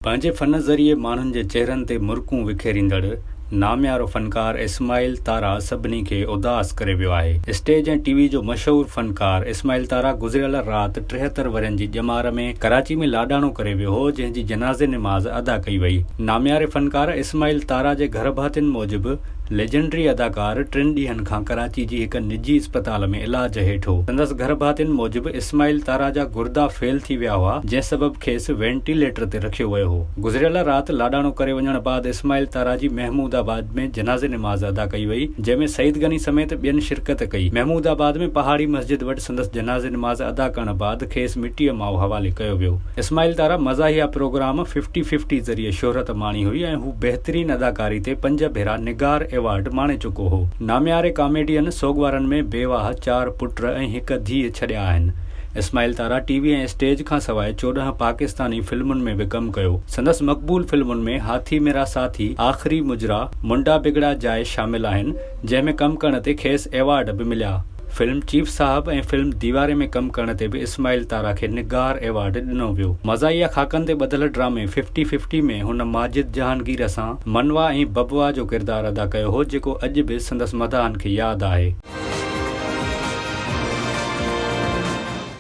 پنهنجي فن ذريعي ماڻهن جي چهرن تي مرڪون وکيريندڙ ناميارو فنڪار اسماعيل تارا سڀني کي اداس ڪري ويو آهي. اسٽيج ۽ ٽي وي جو مشهور فنڪار اسماعيل تارا گذريل رات 73 ورهين جي ڄمار ۾ ڪراچي ۾ لاڏاڻو ڪري ويو هو جنهن جي جنازي نماز ادا ڪئي وئي. نامياري فنڪار اسماعيل تارا جي گهرڀاتين موجب ليجنڊري اداڪار ٽن ڏينهن کان ڪراچي جي هڪ نجي اسپتال ۾ علاج هيٺ هو. سندس گهرڀاتين موجب اسماعيل تارا جا گردا فيل ٿي ويا هئا، جنهن سبب کيس وينٽيليٽر تي رکيو ويو هو. گذريل رات لاڏاڻو ڪري وڃڻ بعد اسماعيل تارا جي محمود آباد ۾ جنازي نماز ادا ڪئي وئي، جنهن ۾ سعيد غني سميت ٻين شرڪت ڪئي. محمود آباد ۾ پهاڙي مسجد وٽ سندس جنازي نماز ادا ڪرڻ بعد کيس مٽيء ماء حوالي ڪيو ويو. اسماعيل تارا مزاحيه پروگرام ففٽي ففٽي ذريعي شهرت ماڻي هئي ۽ هو بهترين اداڪاري تي پنج ڀيرا نگار ايوارڊ ماڻي چڪو هو. نامياري ڪاميڊين سوڳوارن ۾ بيواهه، چار پٽ ۽ هڪ ڌيء ڇڏيا آهن. اسماعيل تارا ٽي وي ۽ اسٽيج کانسواء 14 پاڪستاني فلمن ۾ به ڪم ڪيو. سندس مقبول فلمن ۾ هاٿي ميرا ساٿي، آخري مجرا، منڊا بگڙا جائي شامل آهن، جنهن ۾ ڪم ڪرڻ تي کيس ايوارڊ به مليا. فلم چيف صاحب ۽ فلم ديواري ۾ ڪم ڪرڻ تي به اسماعيل تارا کي نگار ايوارڊ ڏنو ويو. مزاحيه خاڪن تي ٻڌل ڊرامي ففٽي ففٽي ۾ هن ماجد جهانگير سان منوا ۽ ببوا جو ڪردار ادا ڪيو هو جيڪو اڄ به سندس مداحن کي ياد آهي.